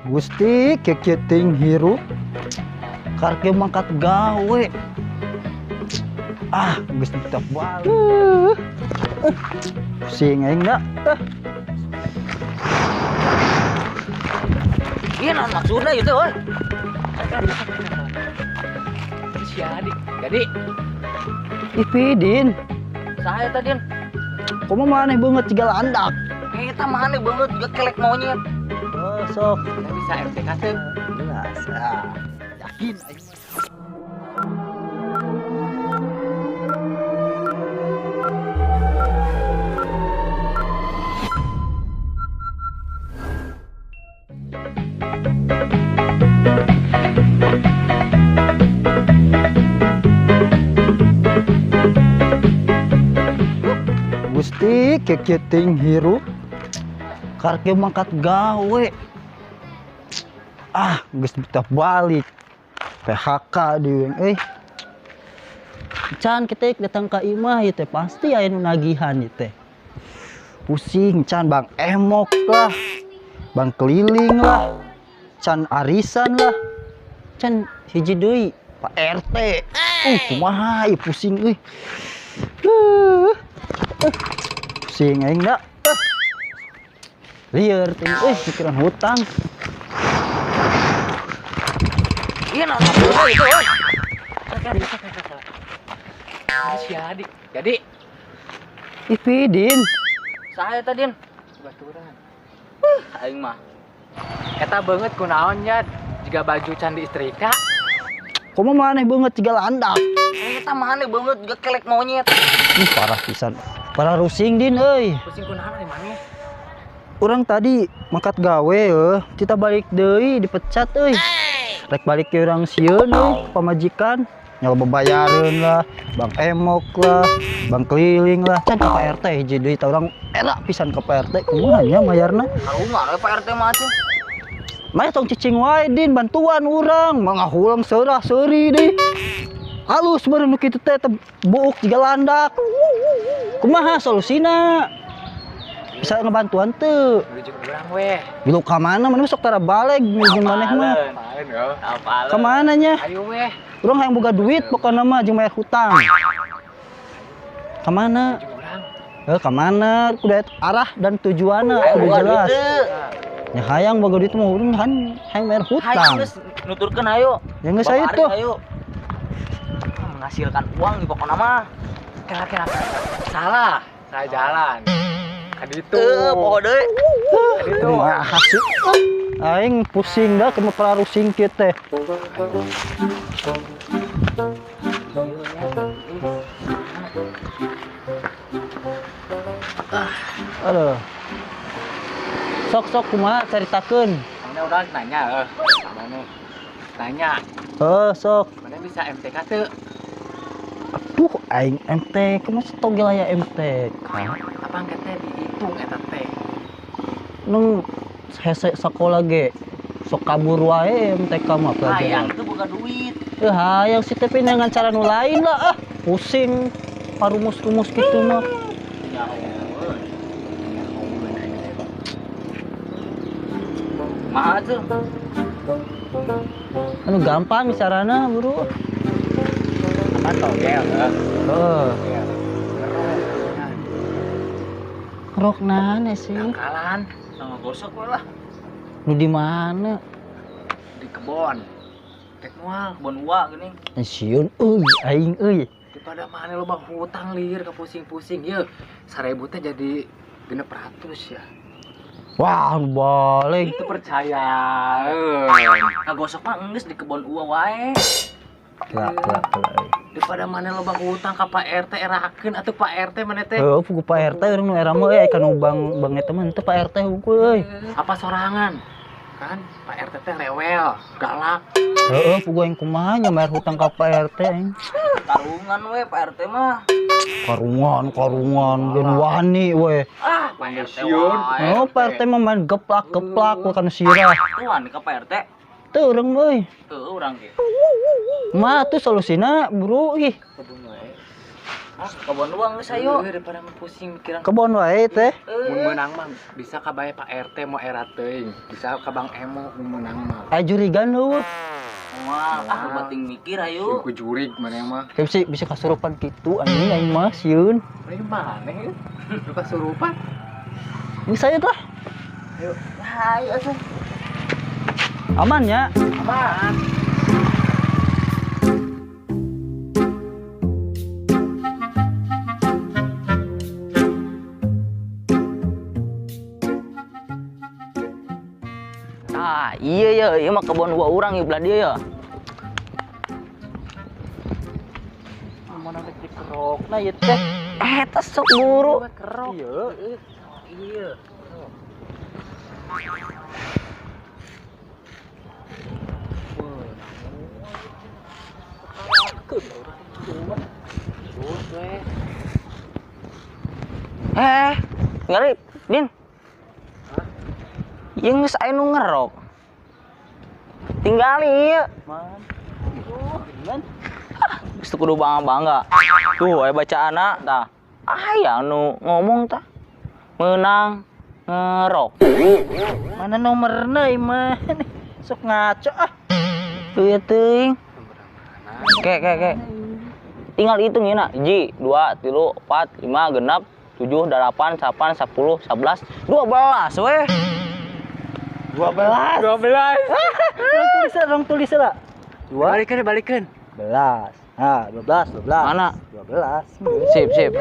Gusti kieu ting hirup karek mangkat gawe. Ah, geus tetep balik. Pusing aing da. Iya naon maksudna ieu teh euy? Si adik. Jadi Ih Pidin, Saha eta Din? Kumaha maneh beungeut jiga landak. Eta maneh beungeut jiga kelek monyet. Oh, sok. Bisa MTK teh. Jelas. Ah, yakin aing. Gusti kieu ting hirup karek mangkat gawe. Ah, geus tetep balik. PHK diweng euy. Can kita datang ka imah ieu teh pasti aya nu nagihan ieu teh. Pusing can bang emok lah, bang keliling lah, can arisan lah, can hiji deui Pak RT. Kumaha ieu pusing euy. Pusing aing da. Lieur teh euy pikiran hutang. Iya naon maksudna ieu teh euy? Si adik. Jadi Ih Pidin, Saha eta Din? Baturan. Aing mah. Eta beungeut kunaon nya jiga baju can diistrika. Kumaha maneh beungeut jiga landak. Eta maneh beungeut jiga kelek monyet. Ih parah pisan. Parah rusing Din euy. Pusing kunaon ari maneh? Urang tadi mangkat gawe euy, kita balik deui dipecat euy. Rek balik ke urang sieun euy, pamajikan. Nyala bebayareun lah, bang emok lah, bang keliling lah. Can ka Pak RT hiji deui tah urang era pisan ka Pak RT kumaha nya mayarna? Karungan we Pak RT mah atuh. Maya tong cicing wae Din, bantuan urang, mangahulang seurah seuri deui. Halus meureun nu kitu teh buuk jiga landak. Kumaha solusina? Bisa ngebantuan teu? Menuju urang weh. Milu ka mana? Mana sok tara baleg jeung maneh mah. Apaleun yo. Apaleun. Ka mana nya? Ayo weh. Urang hayang boga duit pokona mah jeung bayar hutang. Ka mana? Menuju urang. Ka mana? Kudu arah dan tujuanna kudu jelas. Nya hayang boga duit mah urang hayang bayar hutang. Hayang geus nuturkeun hayo. Ya geus hayu tuh. Hayo. Menghasilkan uang di pokona mah. Kira-kira salah, saya jalan. Kaditu. Poho deui. Kaditu. Kumaha sih? Aing pusing dah kena pararusing kieu teh. Aduh. Sok-sok kumaha caritakeun. Mana urang nanya maneh. Nanya. Heuh, sok. Mana bisa MTK teu? Aduh, aing MTK mah togel aya MTK. Apa engke teh dihitung eta teh? Nung hese sakola ge sok kabur wae MTK mah pelajaran. Hayang teu boga duit. Hayang si tapi dengan cara nu lain lah ah. Pusing parumus-rumus kitu mah. Kumaha tuh? Anu gampang carana, Bro. Apa togel heuh? Heeh. Rok nane sih? Tangkalan sama gosok we lah. Nu di mana? Di kebon. Tek moal kebon uak geuning. Sieun euy aing euy. Daripada mana loba hutang lieur ka pusing-pusing ieu. 1000 teh jadi 600 ya. Wah, balik. Itu percaya. Ngagosok mah enggeus di kebon uak wae. Kelak, kelak, kelak. Daripada mana loba hutang ka Pak RT erakeun atuh Pak RT mana teh? Heuh, pugu Pak RT urang nu era mah euy kana bang bang eta mah henteu Pak RT hungkul euy. Apa sorangan? Kan Pak RT teh rewel, galak. Heeh, pugu aing kumaha nya bayar hutang ka Pak RT aing. Karungan we Pak RT mah. Karungan, karungan, geun wani we. Ah, Pak RT wae. Oh, Pak RT mah main geplak-geplak we kana sirah. Tuh wani ka Pak RT. Teu urang euy. Teu urang ge. Mah tuh solusina, Bro, ih. Ah, kebon uang geus ayo. Daripada pusing mikiran. Kebon wae teh. Mun meunang mah bisa ka bae Pak RT mau era teuing. Bisa ka Bang Emo mun meunang mah. Aya jurigan eueuh. Moal, ah bating mikir ayo. Ku jurig maneh mah. Bisa bisa kasurupan kitu anjing aing mah sieun. Aing maneh nu kasurupan. Geus ayo tah. Ayo. Ayo atuh. Aman ya? Aman. Ah, iya ya, iya mah kebon gua urang ieu belah dia ya. Mana rek dikerokna ieu teh? Eta sok buru. Kerok. Iya. Iya. Eh, ngeri, Din. Ieu geus aya nu ngerok. Tinggali ieu. Man. Man. Geus kudu bangga-bangga. Tuh aya bacaanna tah. Aya nu ngomong tah. Meunang ngerok. Mana nomorna ieu mah? Sok ngaco ah. Tuh ya teuing. Ke. Tinggal hitung ya nak. 1, 2, 3, 4, 5, 6, 7, 8, 9, 10, 11, 12 weh. 12. 12. Rong tulis lah. 2 Balikeun. 12. Nah, 12, 12. Mana? 12. Sip.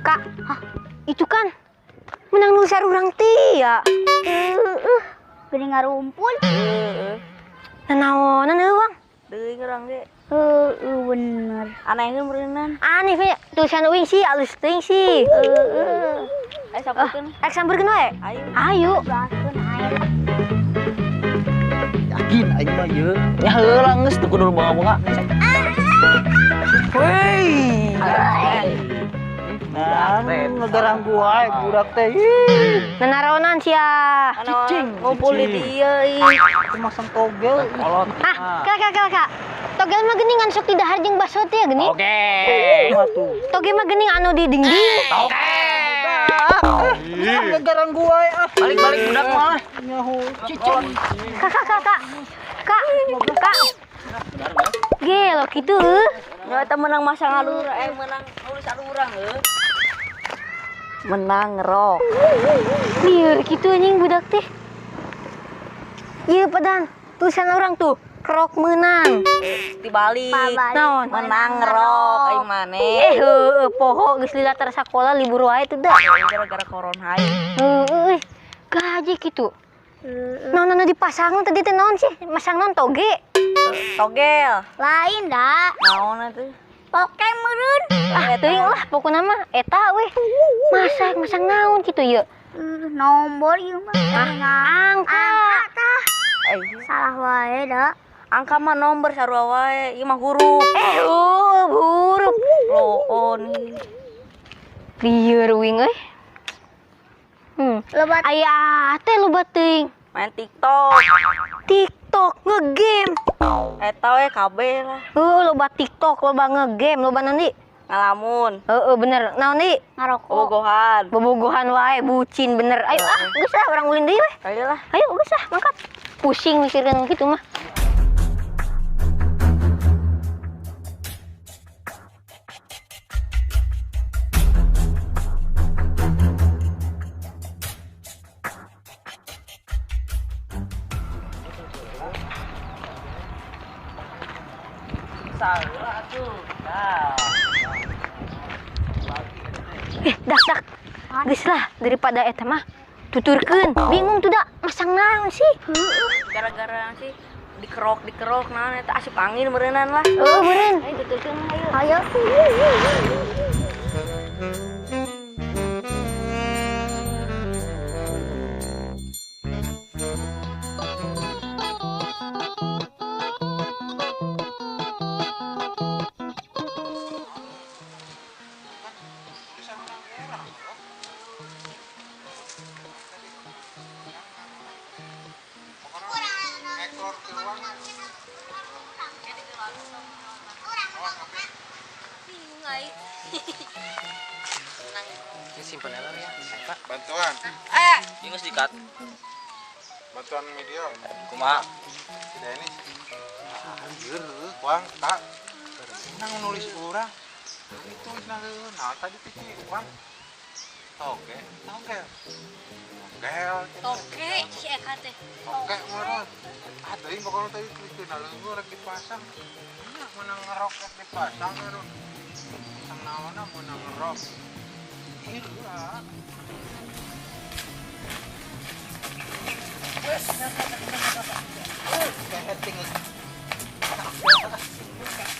Kak, hah, itu kan menang nusar urang tia. Geuning ngarumpul. Nanaonan eueuh, Bang. Deui urang ge. Heeh, bener. Aneh meureunnan. Aneh we, tulisan uing sih alus teuing sih. Heeh. Ayo sampeurkeun. Ek sampeurkeun wae. Ayo. Ayo. Sampeurkeun ayo. Yakin aing mah ieu. Ya heula geus teu kudu bangga-bangga. Hei. Nah, ngegarang gua budak teh. Ih, Nanaronan sia. Cicing. Ngumpul di dieu ih. Masang togel. Kolot. Ah, kak. Togel mah geuning anu sok didahar jeung baso teh ya geuning. Oke. Mah tuh. Togel mah geuning anu di dinding. Oke. Ah, ngegarang gua ah. Balik-balik budak mah. Nyaho cicing. Kak. Kak. Gelo kitu heuh. Nya eta menang masang alur menang nulis urang heuh. Menang ngerok. Lieur kitu anjing budak teh. Ieu padan tulisan urang tuh kerok menang. Dibalik. Naon? Menang ngerok aing maneh. Heueuh poho geus lila tara sakola libur wae tuh da. Gara-gara corona aing. Heueuh euy. Gaji kitu. Naon anu dipasang tadi teh naon sih? Masang naon toge? Togel. Lain dah. Naon atuh? Poke meureun. Ah, teuing lah pokona mah eta weh. Masang naon kitu ieu? Nomor ieu mah. Angka. Angka tah. Salah wae da. Angka mah nomor sarua wae, ieu mah huruf. Huruf. Loon. Lieur uing euy. Loba Aya teh loba teuing. Main TikTok. TikTok ngegame. Eta we kabeh lah. Heuh, loba TikTok, loba ngegame, loba nanti. Ngalamun. Heeh, bener. Naon deui? ngarokok. Bobogohan. Bobogohan wae, bucin bener. Ayo ah, geus lah urang ulin deui weh. Ayo lah. Ayo geus lah, mangkat. Pusing mikirkan gitu mah. Dak. Geus lah daripada eta mah tuturkeun. Bingung tuh dak, masang naon sih? Gara-gara sih dikerok naon eta asup angin meureunnan lah. Heuh, meureun. Ayo tuturkeun ayo. Ayo. kai. Tenang. Ini simpen aja ya. Pak. Bantuan. Ini geus dikat. Bantuan media. Kumaha? Tidak ini. Anjir, uang tak. Nang nulis urang. Itu nang nah tadi teh uang. Toge, toge. Togel. Toge si Eka teh. Toge meureun. Ah, teuing pokona tadi tuliskeun leungeun rek dipasang. Nya meunang ngerok rek dipasang meureun. Pasang naonna meunang ngerok. Ieu lah.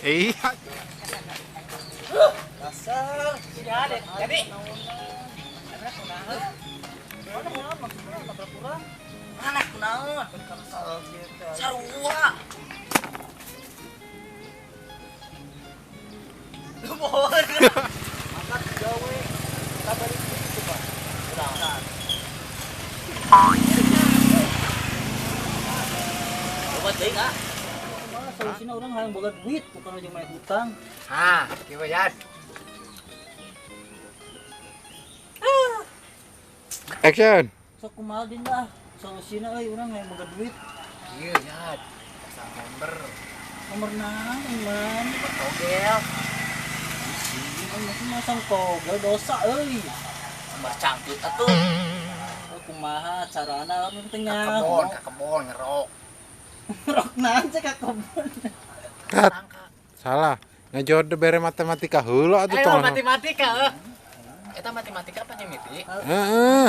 Iya. Dasar Tidak ada. Jadi Mana kunaon? Sarua. Lu bohong. Angkat gawe kabar itu coba. Coba teuing ah. Solusina urang hayang boga duit bukan ujung main hutang. Ah, kieu Yad. Action. Sok kumaha din lah. Solusina euy urang hayang boga duit. Kieu Yad. Pasang nomor. Nomor naon man? Togel. Masih masang togel dosa euy. Nomor cangcut atuh. Kumaha carana penting Ka kebon, ka kebon ngerok. Ngerok naon sih ka kebon. Kat. Salah. Ngejawab bere matematika heula atuh Ayo tong. matematika heuh. Eta matematika apa nyemiti? Heeh.